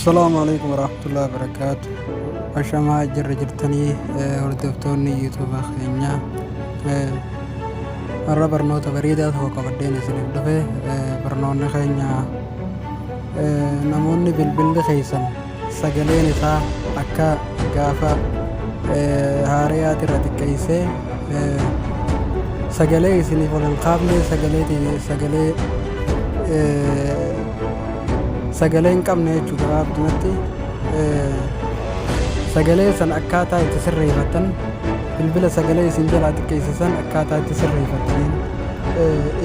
Assalaamu alaikum warahmatullahi wabarakaatu. Ashamaa jirra jirtanii hordoftoonni YouTube keenyaa. Har'a barnoota bareedaa tokko qabadheen isiniif dhufe. Barnoonni keenya namoonni bilbilli keessan sagaleen isaa akka gaafa haarayaati irra xiqqeessee sagalee isiniif ol hin kaafne, sagalee sagalee hin qabne jechuu, gabaabdumatti sagalee san akkaataa itti sirreeffattan, bilbila sagalee isin jalaa xiqqeesse san akkaataa itti sirreeffattaniin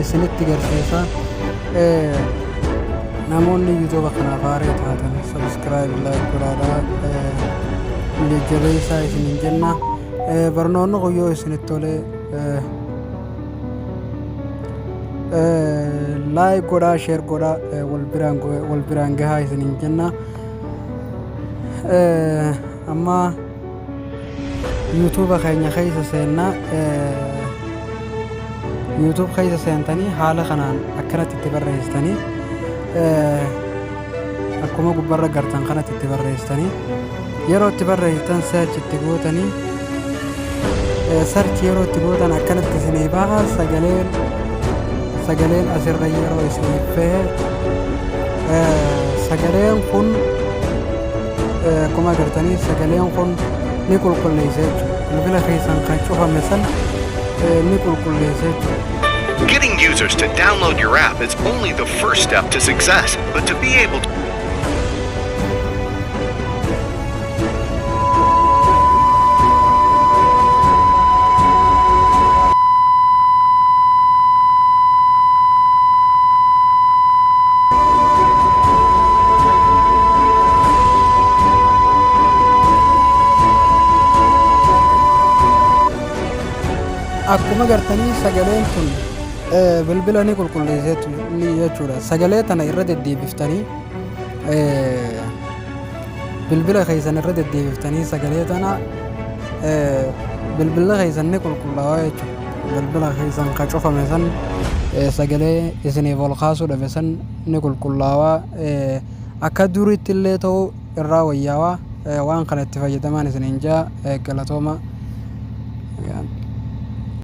isinitti garsiisa. Namoonni YouTube kanaaf haaraa taatan subscribe, like godhaadhaa jajjabeessaa isiniin jenna. Barnoonni kun yoo isinitti tole like godhaa, share godhaa, wal biraan gahaa isiniin jenna. Amma YouTube keenya keessa seennaa. YouTube keessa seentanii haala kanaan akkanatti itti barreessitanii, akkuma gubbarra gartan kanatti itti barreessitanii, yeroo itti barreessitan search itti gootanii, search yeroo itti gootan akkanatti isinii baha. Sagaleen asirra yeroo isiniif bahe, sagaleen kun akkuma agartanii sagaleen kun ni qulqulleessa jechuudha. Bilbila keessan kan cufame san ni qulqulleessa jechuudha. Getting users to download your app is only the first step to success, but to be able to Akkuma gartanii sagaleen tun bilbila ni qulqulleesseetu ni jechuudha. Sagalee tana irra deddeebiftanii, bilbila keessan irra deddeebiftanii sagalee tana, bilbila keessan ni qulqullaa'aa jechuudha. Bilbila keessan ka cufame san, sagalee isiniif ol kaasuu dhabe san ni qulqullaawaa, akka duriitti illee ta'uu irraa wayyaawaa. Waan kana itti fayyadamaan isiniin jaa, galatooma.